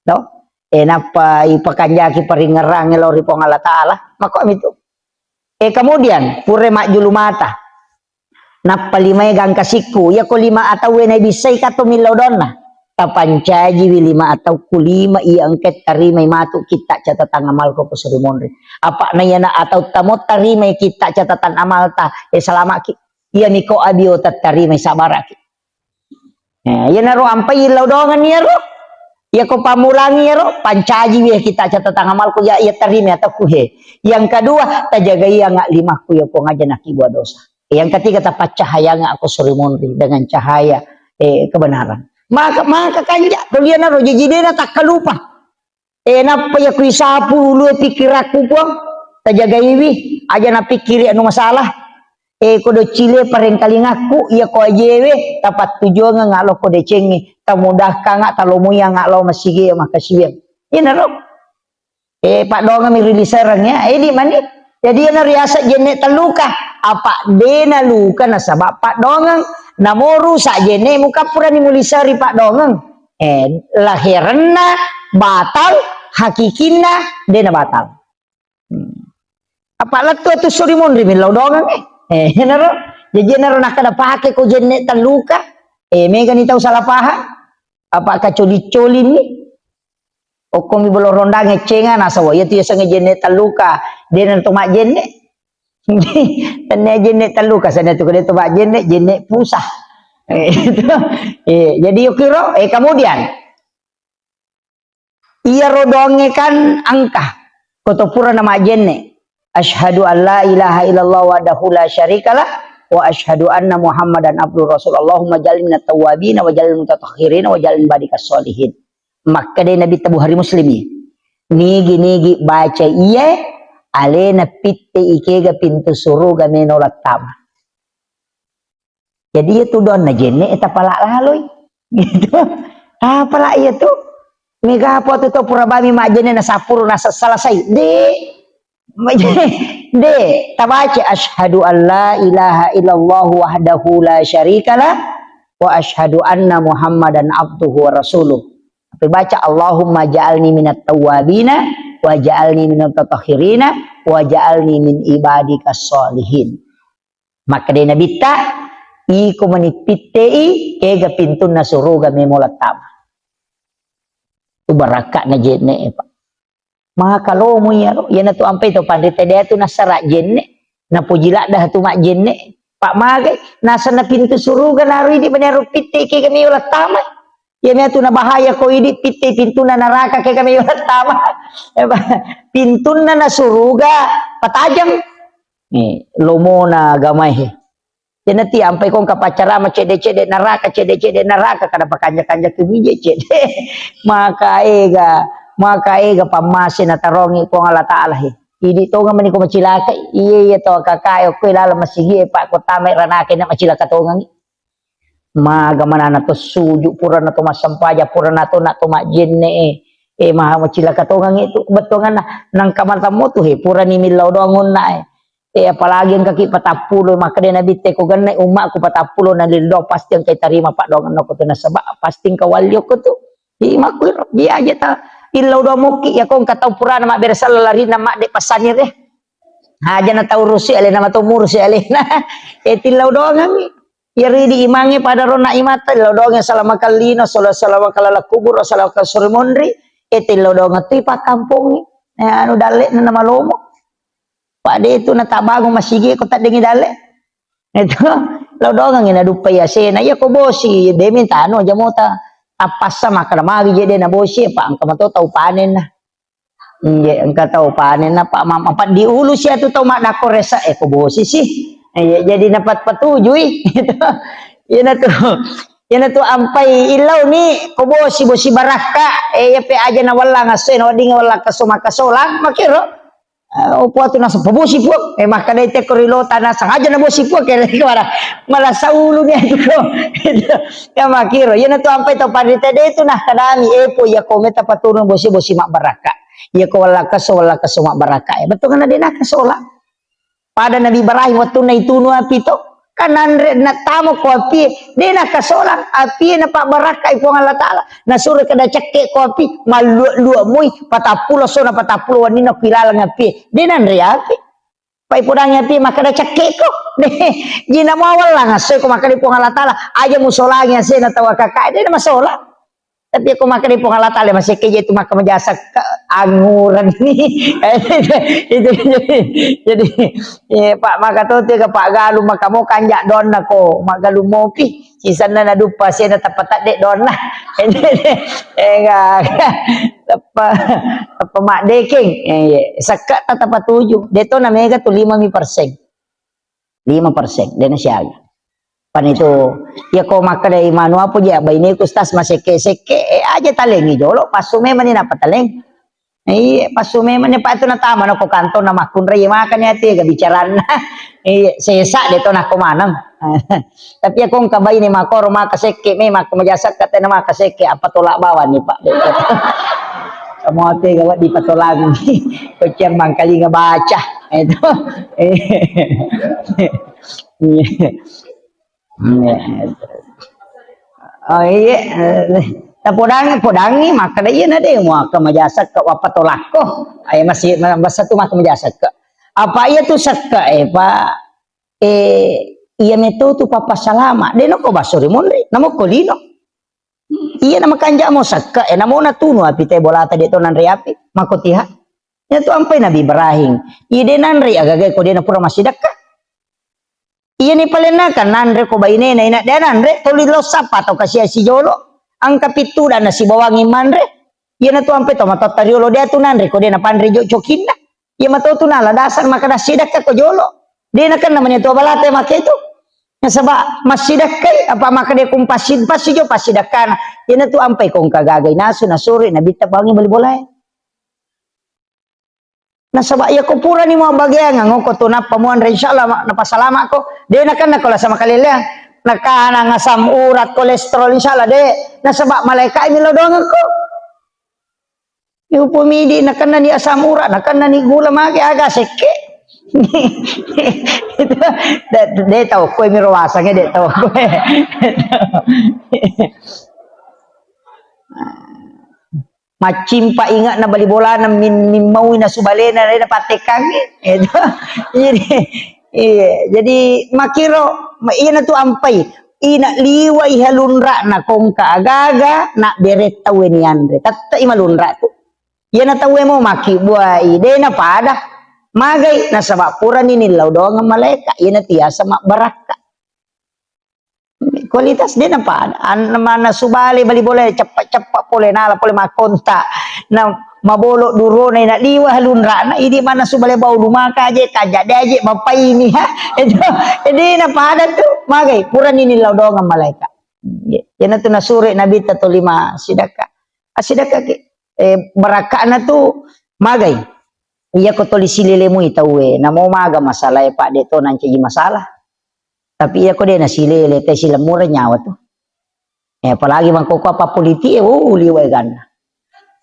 To? E, nappa ipakanjaki paringerang lo ri Puang Allah Ta'ala. Mako mitu. E, kemudian, pure majjulu mata. Nappa limae gangka sikku, iyako lima atauwe naibissai kato millau donna. Tapancajiwi lima atau ku lima iya engke tarimai matu kitta catatan amalko ko suri monri. Apa na iyana atau tamo tarimai kitta catatan amalta, e salamaki. Iya miko abio tattarimai sabaraki. Eh, iyanaro ampai illau doangan iyaro. Iyako pammulangi iyaro, pancajiwi kitta catatan amalku ya, iya tarimi atau kuhe. Yang kedua, tajagai anga limakku ya Puang aja nakibua dosa. Yang ketiga, tapaccahayanga aku suri monri dengan cahaya, eh, kebenaran. Maka, maka kanja, kulianaro jajidena takkalupa. E, nappa iya kuisapu ulue pikkirakku, Puang, tajagaiwi, aja napikkiri anu masalah. E, ko doccile parengkalingakku, iya ko ajewe, tapattujuangeng alo ko decengnge, tamudahkanga, talomoianga lao masigi, makasiwiang. Iyanaro. E, paddoangami ri lisereng ya, edi mani. Jadi iyana riaseng jenne telluka, apa dena luka nasaba paddoangeng, namoru sa jenne muka purani muliseri paddoangeng. Eh, laherenna batal, hakikinna dena batal. Hmm. Apa lettu tu suri monri millau doangeng, eh. Eh, enaro. Jadi enaro nakkeda pake ko jenne telluka. Eh, megani tau salah paham. Apa kacoli-colini. Okkomi bolo rondang eccenga nasawa. Iya tu yasengnge jenne telluka. Dena to majjenne. Tennia jenne telluka, sana tu kode to majjenne, jenne pusah. Eh, itu. Eh, jadi yukiro, eh, kemudian iyaro doangnge kan engka. Koto pura na majjenne. Asyhadu an la ilaha illallah wahdahu la syarikalah wa asyhadu anna Muhammadan abduhu rasul. Allahumma ja'alni minat tawwabin wa ja'alni mutatahhirin wa ja'alni badikas sholihin. Makkeda Nabi ta Bukhari Muslim. Nigi-nigi baca iye alena pitte ikega pintu suruga meno lattama. Jadi iya tu doanna jenne e tapala laloi. Gitu. Tapala iya tu. Mega apa tu tau pura bami majjenne na sapuru na selesai. De. De, tabaca asyhadu an la ilaha illallah wahdahu la syarikalah wa asyhadu anna Muhammadan abduhu wa rasuluh. Tapi baca Allahumma ja'alni minat tawwabina wa ja'alni minat tatahhirina wa ja'alni min ibadikas sholihin. Makkeda Nabitta, iko mani pittei, kega pintunna suruga memo lattama. Tu barakka'na jenne e, Pak. Maka lomo iyaro, iyana tu ampai to panrita de tu nasara jenne, napoji ladda tu majjenne. Pak magai, nasenna pintu suruga naru idi mani aro pittei kega memo lattama. Iya matu na bahaya ko idi pittei pintunna naraka kega memo lattama. Pintunna na suruga patajang. Eh, lomona agamae. Jennati ampai kong kapaccarama cedde-cedde naraka, cedde-cedde naraka, kada pakanja-kanja tu bije cedde. Maka ega, maka ega pammase natarongi Puang Allah Ta'ala he. Idi tonga mani ko macilaka, iye, iye to kakae ko laleng masigi e, Pak, ko tamai ranake na macilaka tongangi. Maga manana to suju, purana to massempajang, purana to na to majjenne e. E, maha macilaka tongangi tu, bettuanganna, nangka matammu tu he, purani millau doang onna e. Eh, apalagi engka ki patappulo, makkeda Nabitta ko genne ummaku patappulo na lillo, pasti engka tarima paddoangenna ko tu nasaba pasti engka walli ko tu. Imakku iro, dia aja ta illau doang mokki, ya ko engka tau purana mabbere sala larina madde passanire. Aja na tau rusi alena, matau murusi alena. Eh, tillau doangangngi. Iyaro idi imangnge pada ronna imatta, lao doangngi salama kallino, sala-, salama kalala kubur, salama kasuri monri, e tellau doang tu ipakkampongngi. Eh, anu dalle'na namalomo. Pak de tu natabangung masigi ko taddengi dalle. Itu lao doangngi naduppai asena. Iya ko bosi, de mintano jamota. Tappassa makkeda magi je de na bosi, Pak, engka mato tau panenna. Iye, engka tau panen, napa mama, apa diulu sia tu tau maddakko resa, eh, ko bosi sih. Iye, jadi napat patujui. Itu. Iyana tu, iyana tu ampai illau ni, ko bosi, bosi barakka, eh, iya pe aja na wallang asse, na wedding wallang keso makasolang, makiro. Eh, opo atu nasa, "Pabosi, Puang." Eh, makkadai tekko ri lota, nasa, "Aja na bosi, Puang," kere kewara. Malah saulu ni atu ko. Itu. Ya makiro, iyana tu ampai tau parita de tu nah kadami, eh, po iya ko meta paturun bosi, bosi mabbarakka. Iya ko wallakaso, wallakaso mabbarakka. Eh, betul kan de nakasola. Pada Nabi Ibrahim wattunna itunu api to, kan nanre nattamo ko api, de nakasolang api, napabbarakkai Puang Allah Taala. Nasuro kada cekke ko api, mallua-lua mui, patappulo sona patappulo wanina ku ilaleng api. De nanre api. Pai podangi api makkeda cekke ko. De, jina mawallang asse ko makkeda Puang Allah Taala, aja musolangi asena tau akaka, de namasola. Tapi ko makkeda Puang Allah Taala, masekke je tu maka majasa ke-, anguran ni. Itu, itu, jadi, jadi, eh, Pak, maka to tiga Pak Galu, maka mo kanja donna ko, Mak Galu mopi. Sisanna naduppa, sena tappa tadde donna. Enggak. Tappa, tappa maddekeng. Eh, iya. Sekka ta tappa tuju. Deto na mega tu lima mi persen. Lima persen, de nasiaga. Pan itu, iya ko makkeda imanu apa je, baineku stas masekke-sekke, eh, aja talengi jolo, passu memang ni napa taleng. Iya, passu memang ni, Pak, tu natama na ko kantor na makkunrai, iya makani ati ga bicaranna. Iya, sesa de to nako maneng. Tapi iya ko engka baine makoro maka sekke, memang ko majasa katena maka sekke, apa tolak bawang ni, Pak. Kamu ati ga wedding patolangi. Ko ciang mangkalinga baca. Itu. Iya. Iya. Oh, iya. Tapodangi, podangi, makkeda iya na de muaka majasakka wappa tolakko. Ayo masih, masa tu maka majasakka. Apa iya tu sakka, eh, Pak? Eh, iya meto tu papa salama. De nako baso ri monri, namo ko lino. Iya na makanja mo sakka, eh, namo natunu api te bolata de to nanre api. Mako tiha. Iya tu ampai Nabi Ibrahim. Iya de nanre agaga ko de na pura masidakka. Iyani palenna kan nanre ko bainena, ina de nanre, toli lo sappa tau kasiasi jolo. Angka pittu dana sibawangi manre. Iyana tu ampe to matotta riolo de tu nanre ko de napanre jo cokinna. Iya mato tu nala dasar maka dassidakka ko jolo. De nakenna mani tu balate make tu. Nasaba massidakkai apa maka de kumpassi, passi jo passidakkana. Iyana tu ampai ko engka gagai nasu, nasuri, nabitta bawangi bali bolae. Nasaba iya ko purani mabbageangang, ko tu nappa muanre, insyaallah ma-, napasalamakko. De nakenna ko lasa makaleleang. Nakanang asam urat, kolesterol, insyaallah de. Nasaba malaika mi lao doangekko. Iupu midi nakenna ni asam urat, nakenna ni gula mage aga sekke. Itu de, de tau koe mi ro wasange de tau koe. Maccimpa inge'na bali bolana min-, mimmaui nasu balena, de napattekkangngi. Itu. Jadi, iya, jadi makkiro, ma-, iyana tu ampai. Ina liwai halunra'na kongka agaga, na bere tauwe nianre. Tette'i malunra tu. Iyana tauwe mo makkibbuai, de napada. Magai, nasaba purani nillau doang malaeka, iyana tiasa mabbarakka. Kualitas de napada. An-, mannasu bale bali bola ceppa-ceppa pole nala pole makkonta. Na mabolo durona ina liwa lunrana idi mannasu bale bau lumaka aje kaja de aje mapaini ha. Itu de napada tu magai purani nillau doang malaeka. Iyana tu nasure Nabitta tolima sidakka. Asidakka ke, eh, barakka'na tu magai. Iya ko toli silele mui tauwe, namo maga masalae, Pak, de to nancaji masalah. Tapi iya ko de nasilele, te silemmureng nyawa tu. Eh, apalagi mangkoko apa politik, eh, oh, liwa eganna.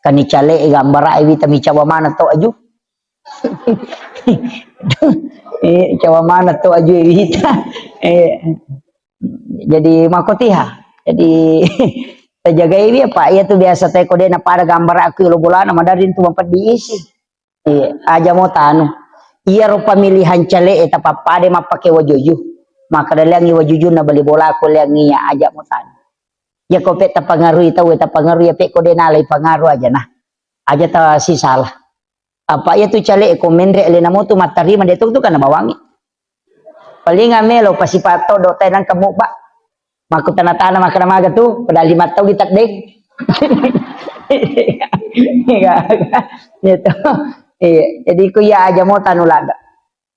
Kan icale e gambara e wita micawa mana to aju. Eh, cawa mana to aju wita. Eh, jadi makotiha. Jadi tajagai wi apa iya tu biasa te ko de na pada gambar aku lo bolana madari tu mapeddi isi. Iya, aja mo tanu. Iya ro pemilihan cale e tapapade mappake wajuju. Maka daleangi wajuju na bali bola ko leangi ya aja mo tanu. Ya ko pe tapangarui tau tapangarui ya pe ko de nalai pangaru aja nah. Aja ta si salah. Apa iya tu cale e ko menre alena mo tu mattarima de tu tu kana bawangi. Paling melo pasipato do tenang kamu ba. Makku tana-tana makkeda maga tu, padahal lima tau kita deh. Iya, gitu. Iya, jadi ku iya aja mo tanu lada.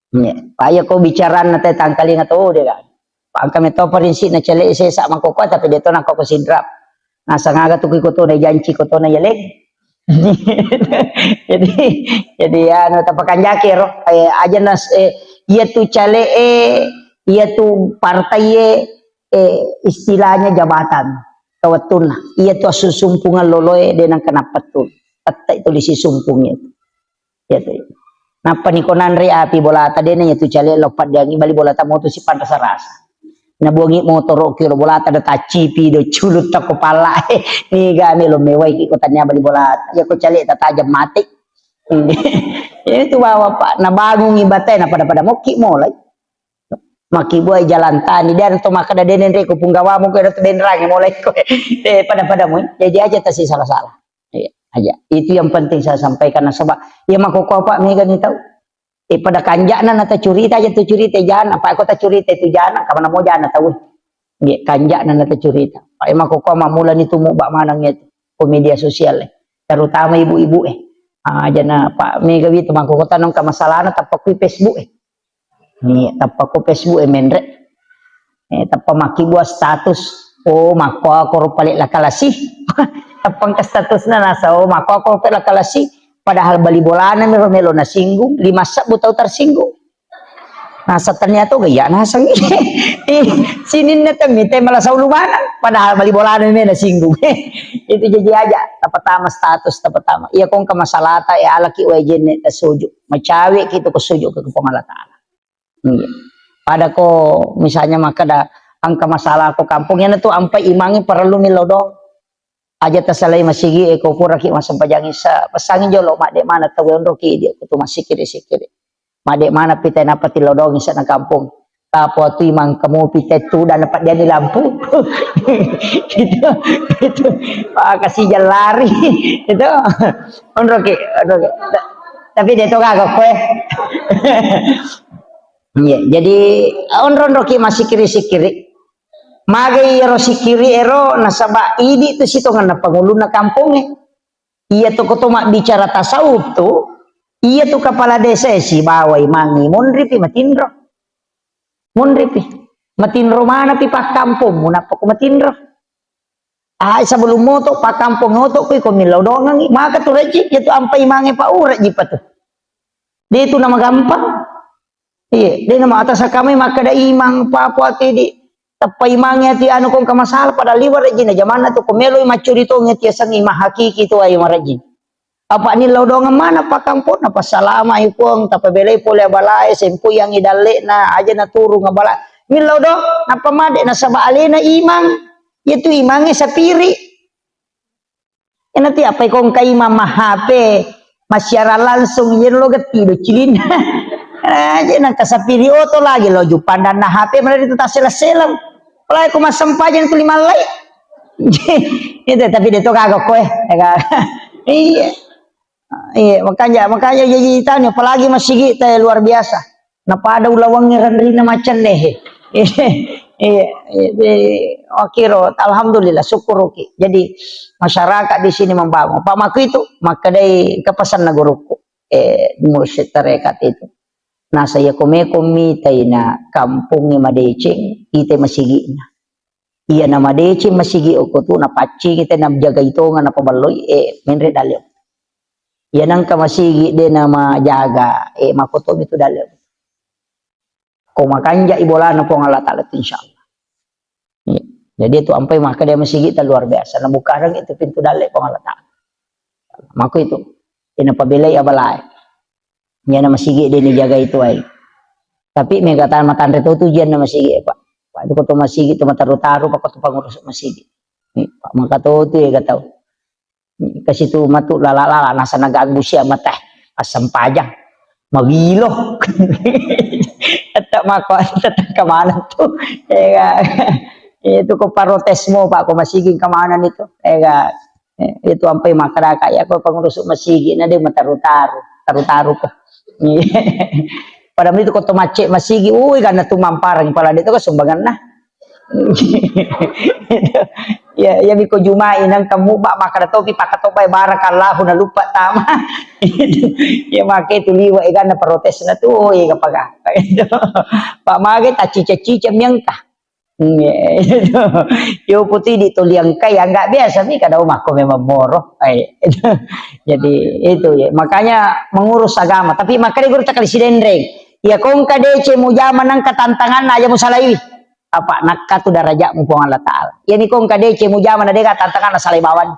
Iya, paya ko bicarana te tangkalinga to de kan. Pangka meto parinsi na cele sesa makoko tapi de to nako ko sidrap. Nasangaga tu ko to na janci ko to na yaleng. Jadi, jadi anu tapakanjaki ro, eh, aja nas eh, iya tu cale e, iya tu partai e, eh, istilahnya jabatan kawettunna. Iya tu assusumpungeng loloe de nang kenapa tu. Tette itu disi sumpung itu. Iya tu. Nappa ni ko nanre api bolata de na iya tu cale lo paddiangi bali bolata moto si panrasa-rasa. Nabuangi motoro kiro bolata da taccipi do culutta ko pala. Niga melo mewai ki ko tania bali bolata. Ya ko cale ta tajam mate. Itu bawa pak nabangungi batai na pada-pada mokki mulai. Maki buai jalan tani dan to makkeda denen reko punggawamu ko tu denrang mulai ko. Eh pada-pada mu. Jadi aja tasi salah-salah. Iya, aja. Itu yang penting saya sampaikan nasaba iya makoko apa mega ni tau. Eh, pada kanja'na na tacurita aja tu curita jana, apa ko tacurita itu jana, kamana mo jana tau. Nggih, kanja'na na tacurita. Pak e makoko mamulani tumu ba maneng itu ko media sosial e. Terutama ibu-ibu e. Ah, jana Pak Mega wi tu makoko tanong ka masalahna tappa kui Facebook e. Ni tappa ko Facebook e menre. Eh, tappa makkibua status. Oh, makko ako ro pale lakalasi. Tappa engka statusna nasa, oh, makko ako ro pale lakalasi. Padahal bali bolana mero melo nasinggung, lima sebbu tau tersinggung. Nasa ternyata gaya nasang. Eh, sininna temmi te malah saulu mana. Padahal bali bolana me nasinggung. Itu jadi aja, tapatama status, tapatama. Iya kongka masalata, ya alaki wajenne tasuju. Macawe ki tu kusuju ke Puang Allah Taala. Iya. Pada ko misalnya makkeda engka masalah ko kampung, iyana tu ampai imangi parellu millau doang. Aja tasalai masigi e ko puraki massempajang isa, pesangi jolo madde mana tau onroki idi ko tu massikiri-sikiri. Madde mana pita napa tillau doang isa na kampung. Tapo tu imang kamu pita tu dan dapat dia di lampu. Gitu. Gitu. Pak kasih jalari. Itu. Onroki, onroki. Ta-, tapi dia tu kagak kowe. Iya, jadi onro-onroki massikiri-sikiri. Magai ero sikiri ero nasaba idi tu sitongenna pangulunna kampongnge. Iya tu ko to mabbicara tasawuf tu, iya tu kepala desa e sibawa imangi monripi matinro. Monripi. Matinro manapi pakkampongmu nappa ko matinro. Ai sebelum moto pakkampong oto kui ko millau dongangi. Maka tu rejji, iya tu ampai mange pa urejji pa tu. De tu nama gampang. Iya, de nama atas kami makkeda imang papu ati di teppa imang ati anu kong ke masalah pada liwat rejji na jamanna tu ko meloi maccuri tong ati aseng imang hakiki tu ayo marejji. Apa nillau dongeng mana pakkampong na passalama i puang tapabelai pole abalae sempu yang idallekna aja na turung abala. Nillau dong apa made nasaba alena imang. Iya tu imange sapiri. Ena ti apa ikong kai mama H P, massiaran langsung, iyaro lo getti do cilinna. Aja nang kasapiri oto lagi lo jupandanna H P mana itu tasela-sela. Kalau aku massempajang tu lima lai. Itu tapi dia tu kagak koe. Iya. Iya, makanya, makanya jadi tanya, apalagi masigi te luar biasa. Napada ulawangnge renrina macenne. Iya, iya, iya, wakiro, alhamdulillah, syukuruki. Jadi masyarakat di sini membangun. Pak Maku itu, makkedai kepesanna guruku, eh, mursyid tarekat itu. Nasa iya komeko mitai na kampongnge madeceng, ite masigina. Iya na madeceng masigi okko tu, napaccingi te, najagai tonga, napaballoi, eh, menre dalle. Iya nangka masigi de namajaga, eh, makotomi tu dalle. Ko makanja i bolana Puang Allah Taala tu, insyaallah. Iya. Jadi itu ampai maka dia masigi ta luar biasa. Nabukareng itu pintu dalle Puang Allah Taala. Mako itu. Ina pabelai abalae. Iyana masigi de nijagai tuai. Tapi mega ta matanre to tu ujianna masigi, Pak. Pak, tu ko to masigi tu mataru-taru, Pak, ko to pangurus masigi. Ni, Pak, maka to tu ya gatau. Kasi tu matu lala-lala, nasa naganggu sia mata, asempajang. Mawilo. Tetap mako, tetap kemana tu? Ya, itu ko protes mo, Pak, ko masigi kemana nih tu? Ya, Eh, itu ampai makkadaka, iya ko pangurus masigi na de mataru-taru, taru-taru ko. Padahal itu ko to macce masigi, ui, karena tu mamparang pala de to ko sumbanganna. Ya, ya, miko jumai nang kamu ba makkada topi pakatopai barakallahu na lupa tama. Ya, make tu liwa, eh, karena protes na tu, ui, kapaka. Pak mage tacica-cica miangka. Iya, itu. Yo putih di toliang kai, ya nggak biasa mi kada makko memang moro. Eh, itu. Jadi itu ya. Makanya mengurus agama. Tapi makanya guru tak kali sidenreng. Ya kongka dece mujama nang ketantangan aja musalaiwi. Apa nakka tu darajatmu Puang Allah Ta'ala. Ya ni kongka dece mujama na deka tantangan salai bawang.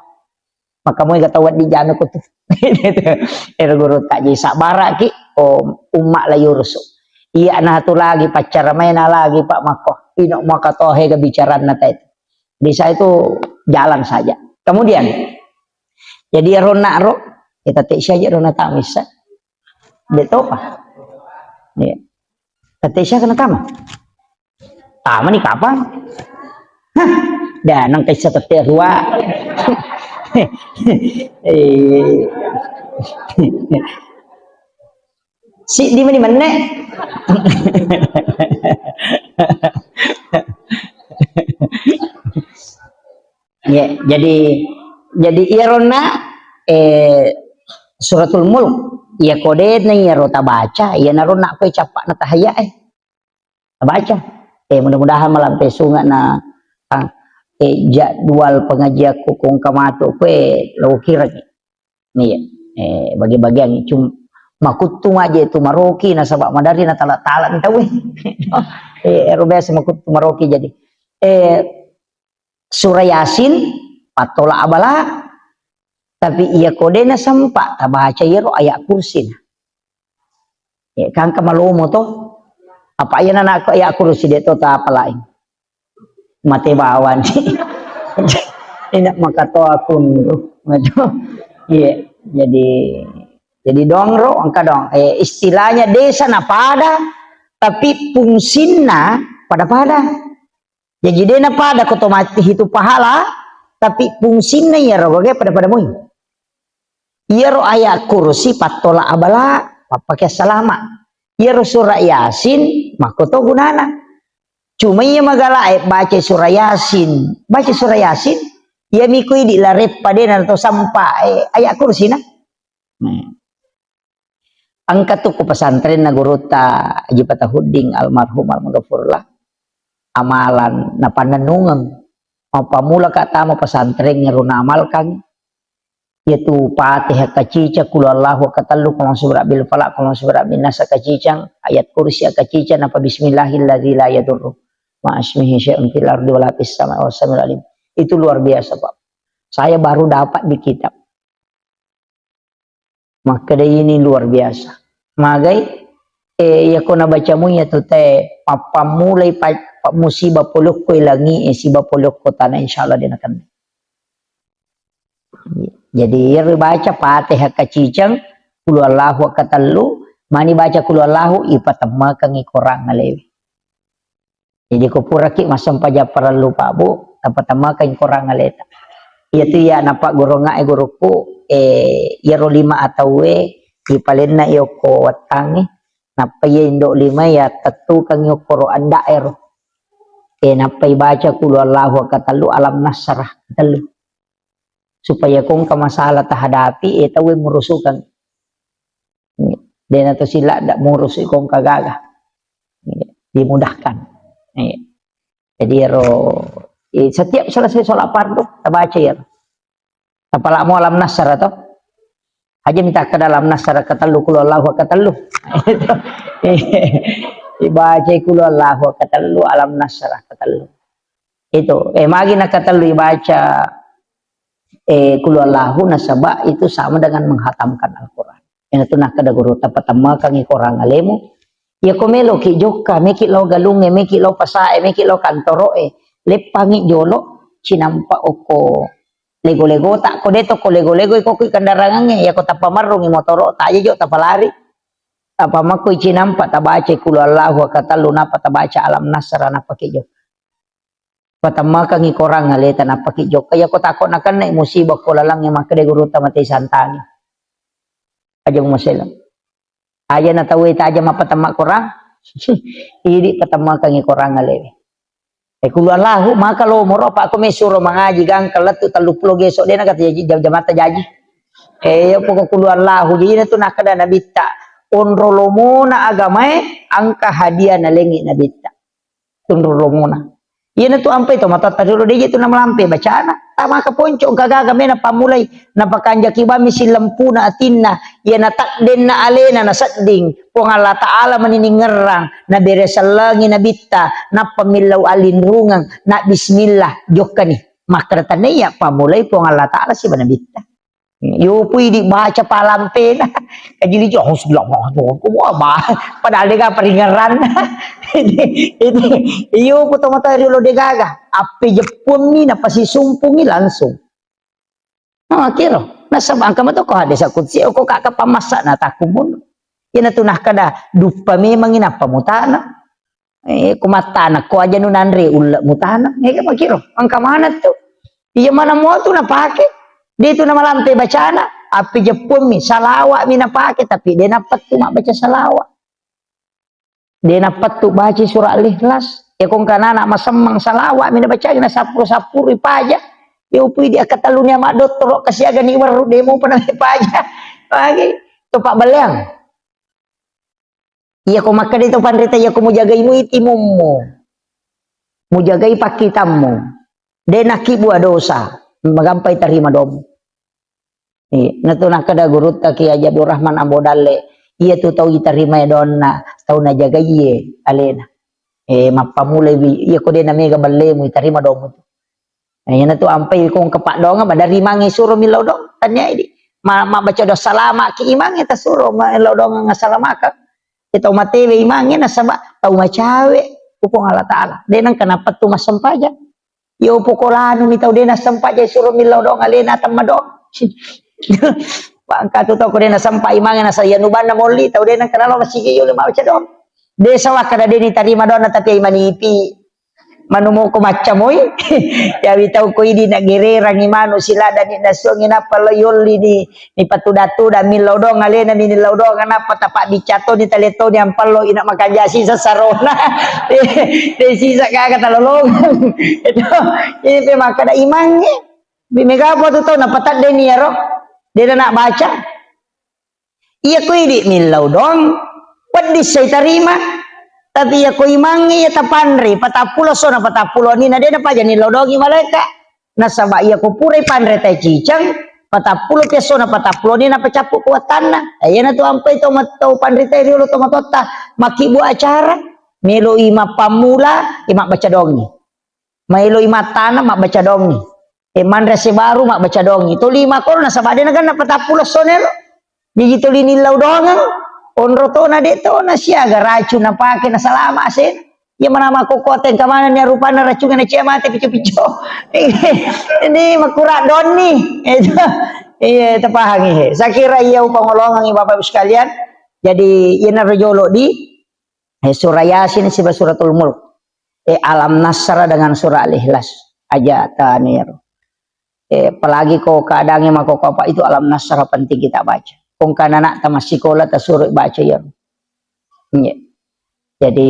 Maka moi gata wedding jame ko tu. Ero guru tak jadi sabara ki, oh, umma la yurusu. Iya na tu lagi pacara maena lagi Pak mako. Ino maka tohe ga bicaranna ta itu. Bisa itu jalan saja. Kemudian, jadi ero nak ro, kita tek saja ro na tamisa. Betul Pak? Iya. Tete siapa kena tama? Tama ni kapang? Hah, dah nang kaisa tete rua. Eh. Si di mana mana? Ya, jadi, jadi iya ronna, eh, Suratul Mulk, iya kode na iya ro tabaca, iya na ronna koe cappa na tahaya, eh. Baca. Eh, mudah-mudahan malampe sunga na, ah, eh, jadwal pengajianku kong kamato kue lo kira. Iya. Eh, bagi-bagian cum makuttu aja itu maroki nasaba madari na tala-tala ntau. Eh, ero biasa makuttu maroki jadi. Eh, Surah Yasin, pattola abala, tapi iya kode na sempa tabaca iyaro ayat kursi na. Ya, kan kemalomo to. Apa iya nana ko ya aku rusi de to ta apa lain. Mate bawang. Enak maka to aku. Iya, jadi jadi dong ro engka dong. Eh, istilahnya desa na pada tapi fungsinna pada-pada. Jaji de na pada ko to mati itu pahala, tapi fungsinna iyaro gage pada-pada mui. Iyaro ayat kursi pattola abala, pappake salama. Iyaro surah Yasin, makko to gunana. Cuma iya magala e baca surah Yasin, baca surah Yasin, iya miko idi lareppa de na to sampa, eh, ayat kursi na. Hmm. Engka tu ko pesantrenna gurutta Haji Fatahuddin almarhum almaghfurlah. Amalan napannennungeng. Mappammula ka tama pesantren ero naamalkan. Yaitu Fatihah kacicang, Qul Huwallahu katellu, Qul A'udzu Birabbil Falaq, Qul A'udzu Birabbin Nas kacicang, Ayat Kursi kacicang, napa Bismillahilladzi la yadurru ma'asmihi syai'un fil ardi wala fis sama'i wa huwas samiul alim. Itu luar biasa, Pak. Saya baru dapat di kitab. Makkeda ini luar biasa. Magai, eh, iya ko nabacamu iya tu te, mappammulai pa-, pa-, musibah polokko langi, eh, siba polokko tanah, insya Allah dia nakenna. Jadi, iya ribaca Fatihah kacicang, Qul Huwallahu katellu, mani baca Qul Huwallahu, ipatemmakengngi Korang alewe. Jadi ko puraki massempajang parellu Pak Bu, tapatammakeng Korang aleta. Iyatu iya napaggurungngae gurukku, eh, iyaro lima atauwe ipalenna iyokko wettangnge, nappa iya indo lima iya tettukengngi okkoro anda'ero. Eh, nappa ibaca Qul Huwallahu katellu, Alam Nasrah katellu. Supaya ko engka masalah tahadapi, eh, tauwe murusukeng. Dena to sila ndak murusu ko engka gaga. Dimudahkan. Iya. Jadi ero, eh, setiap selesai sholat fardu, tabaca ya. Apalagi mau Alam Nasrah to. Aja minta ke dalam Nasrah katellu, Qul Huwallahu katellu. Dibaca Qul Huwallahu katellu, Alam Nasrah katellu. Itu, eh, magi nakatellu ibaca, eh, Qul Huwallahu nasaba itu sama dengan menghatamkan Al-Quran. Yang itu nakkeda guru, tapatammakengngi Korang alemu, Iyako meloki jokka, meki lao galungnge, meki lao pasae, meki lao kantoroe, leppangi jolo cinampa okko lego-legota. Ko de to ko lego-lego, iko kui kendarangangnge, iyako tappa marrungi motoro, taja jo tapalari. Tappa makkoi cinampa tabaca kulu Allahu katellu, napa tabaca alam nasra, napa ki jokka. Patammakangi korang aleta, nappa ki jokka. Iyako tako nakennai musibah ko lalangnge, makkeda gurutta, mate santangi. Aja mumaselang. Aja na tauwe taja mappatamma korang. Idi patammakangi korang alewe. E kulu Allahu, maka lo moro, apa ko mesuro mangaji gangka lettu tellu pulo geso, dena kata jaji, jam-, jamatta jaji. E, iya poko kulu Allahu, jadi na tu nakkeda nabitta, onro lomona agamae, angka hadiah nalengi nabitta. Tunru lomona. Iyana tu ampai to matotta riolo, deje tu namalampe bacana. Tamaka ponco, engka gaga mena pammulai. Napakanjaki bami sillempuna atinna. Iyana takdenna alena nasedding. Puang Allah Ta'ala mani ningerrang. Nabere sellengi nabitta. Nappa millau alinrungeng. Na bismillah. Jokkani. Makkeda tania pammulai Puang Allah Ta'ala siba nabitta. Yopu idi baca palampena. Kajili jo, "Bismillahirrahmanirrahim." Wah, ba-, padahal dega peringeran. Ini, ini, yopu to mata riolo degaga. Appe jeppunni, napasisumpungi langsung. Nah, kiro. Nasaba engka mato ko hadis kutsi, ko kaka pamassa na takumun. Iyana tu nakkeda, duppa memangi nappa mutana. Eh, ko mattana, ko aja nu nanre ulle mutana. Eh, makiro, engka mana tu? Iya mana mua tu napake? De tu namalampe bacana, api jeppummi, salawat mi napake, tapi de napettu mabbaca salawat. De napettu baca surah Al-Ikhlas. Ya ko engka nana masemmang salawat mi nabaca, na sappuru-sappuru paja. Ya upui di akkatallu ni ama dottoro kasiaga ni werru de mu pernah paja. Lagi tu Pak Beleang. Iyako makkeda to panrita, iyako mujagai mui timummu, mujagai pakkitammu, de nakkibua dosa, magampai tarima domu. Eh, natu nakkeda gurutta Kiai Haji Abdul Rahman Ambo Dalle, iya tu tau itarimae donna, tau najagaiye alena. Eh, mappamulai wi, iyako de namega ballemu, itarima domu tu. Nah, iyana tu ampai ko engka paddoangeng, madari imangnge suro millau doang, tania idi. Ma-, mabbaca doang salama ki imangnge tasuro, ma-, millau doang assalamakang. Kita umatewe imangnge nasaba tau macawe, ku Puang Allah Ta'ala. De nengka napettu massempajang. Yo poko lanu mi tau de nassempajang suro millau doang alena temma doang. Bangka tu tau ko de nasempa imangnge nasa iya nubanna molli, tau de nengka nalo masigi yo le mabbaca doang. De sawakka de nitarima doang, tapi ai manipi. Manumoko maccamoi, yawi tau ko idi nagererangi manu siladani nasuangi nappa lo yolli ni, ni patuda-tuda millau doang alena mi nillau doang nappa tapa bicca toni tale toni ampallo ina makaja sisa sarona. De sisa gaga talolong. Itu, ini pe makkeda imangnge. Bi mega apa tu tau napatadde ni yaro. De na baca. Iya ko idi millau doang, peddi sai tarima. Tapi iya ko imangnge iya tapanre, patappulo sona patappulo ni na de napaja nillau doangi malaeka. Nasaba iya ko purai panre tai ciceng, patappulo pi essona patappulo ni napacappu kuatanna. Eh, iyana tu ampai to mat-, to panrita riolo to matotta, makkibbu acara, meloi mappammula, eh, mabbaca doangi. Maeloi mattana, mabbaca doangi. Eh, manre sebaru, mabbaca doangi. To lima koro nasaba de naganna patappulo sona elo. Jaji tuli nillau doangeng, onro tona de tona siaga racung napake nasalama asena. Iya mana makkokkote engka manenni rupanna racungnge nacia mate pico-pico. Ini makkura donni. Itu. Iya, tapahangi he. Saya kira iya upangolongangi Bapak Ibu sekalian. Jadi, iyana rojolo di, eh, surah Yasin siba suratul Mulk. Eh, Alam Nasra dengan surah Al-Ikhlas. Aja taniro. Eh, apalagi ko keadaannya mako apa itu Alam Nasra penting kita baca. Kong kana anak tamat sekolah tasuruh baca ya. Iya. Jadi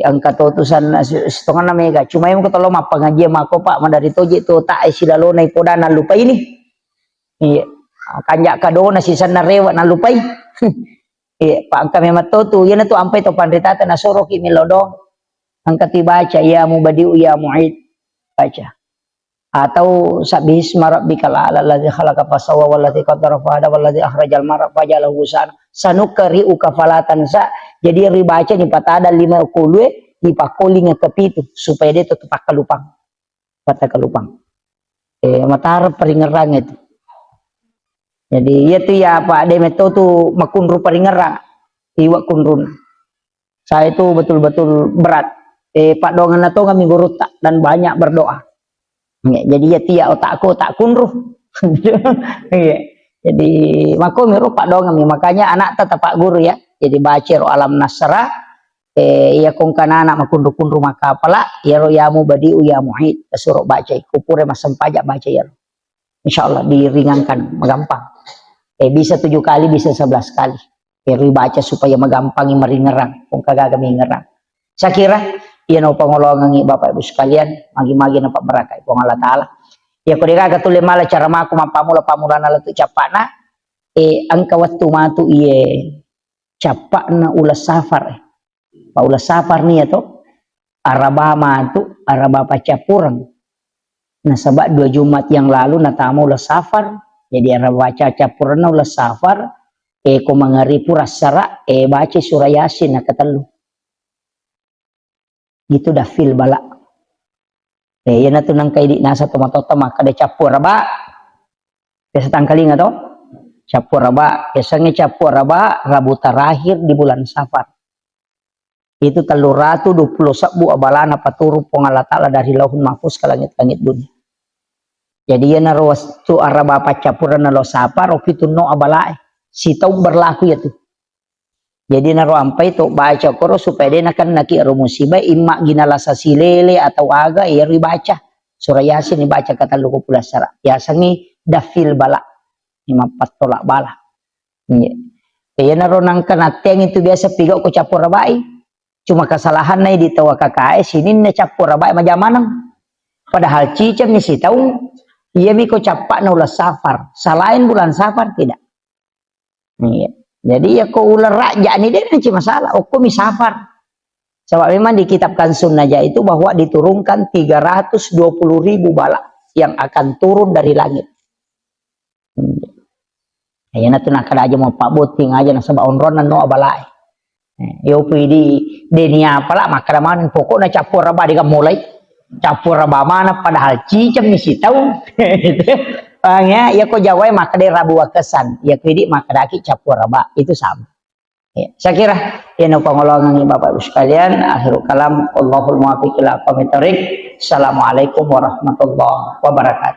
engka to tusan sitonganna mega. Cuma yang ketolo mappangajian mako Pak madari toje to tak silalona ipodana lupa ini. Iya. Kanjak kadona sisanna rewa nalupai. Iya, Pak engka memang to tu. Iyana tu ampai to panritata nasoroki milodong. Engka tu baca ya mubadiu ya muid. Baca. Atau sabbihisma rabbikal a'la alladzi khalaqa fasawwa walladzi qaddara fahada walladzi akhrajal mar'a fajalahu ghusaa'an sanuqri'uka fala tansa. Jadi ribaca ni patada lima kulue, dipakkoling ke pitu supaya de to pakkalupang. Patakkalupang. Eh, matara paringerang itu. Jadi iya tu ya apa de metto tu makunru paringerang. Iwa kunrun. Saya itu betul-betul berat. Eh, paddoangenna tongeng mi gurutta dan banyak berdoa. Iya, jadi ya tia otakku, otak kunru. Iya. Jadi, makko miro paddoangeng mi. Makanya anakta tapak guru ya. Jadi, baca ro Alam Nasrah, eh, iya kongkana anak makunru-kunru makapala, iyaro ya Mubdi'u ya Mu'id, tasuro baca, kupure massempajang baca iyaro. Insya Allah diringankan, magampang. Eh, bisa tujuh kali, bisa sebelas kali. Iyaro baca supaya magampangi maringerang, kongka gaga mingerang. Saya kira, iya no pangolongangi Bapak Ibu sekalian, magi-magi napabarakai Puang Allah Ta'ala. Ya, ko degaga tulle mala cara maku mappamula-pamulana lettu cappana, eh, engka wettu matu iye cappa'na uleng safar, eh. Pa uleng safar nia to, araba matu, araba paccappureng. Nasaba dua Jumat yang lalu natama uleng safar, jadi araba paccappurengna uleng safar, eh, ko mangari pura sara, eh, baca surah Yasin nakatellu. Itu dafil bala. Eh, iyanatu nangka idi nasa tomatoatta makkeda cappu araba. Biasa tangkalinga to? Cappu araba. Biasanya cappu araba Rabu terakhir di bulan Safar. Itu tellu ratu dua puluh sebbu abalana paturung Puang Allah Ta'ala dari Lauhul Mahfuz ke langit-langit dunia. Jadi iyanaro wettu araba paccappurengna lo Safar, oki tunno abalae. Sitaung berlaku iyatu. Jadi naro ampai to baca koro supaya de nakennaki ero musibah, imma gina lasa silele atau aga, iyaro ibaca. Surah Yasin ibaca katellu ko pulassara. Yasengngi dafil bala. Imma pattolak bala. Iya. Iyanaro nangka natteang itu biasa pigau ko cappu arabai. Cuma kesalahanna di tau kakae sininna cappu arabai majamaneng. Padahal cicengmi sitaung, iyami ko cappa'na uleng Safar. Selain bulan Safar tidak. Iya. Jadi ya ko uleng Rajja ni de naci masalah. Okko mi Safar. Sebab memang di kitab Kanzun Najah itu bahwa diturunkan tiga ratus dua puluh ribu bala yang akan turun dari langit. Iya. Iyanatu nakkeda aja mau pabbotting aja nasaba onronna no abalae. Eh, yo pidi deni apala makkeda maneng pokokna cappu araba de gammulai. Cappu araba mana padahal cicengmi sitaung. Paham ya? Ya ko Jawae makkeda Rabu Wakesan, ya ko idi makkedaki cappu araba. Itu sama. Ya, saya kira iyana pangolongangi Bapak Ibu sekalian, akhirul kalam, wallahul muwaffiq ila aqwamit thariq. Assalamualaikum warahmatullahi wabarakatuh.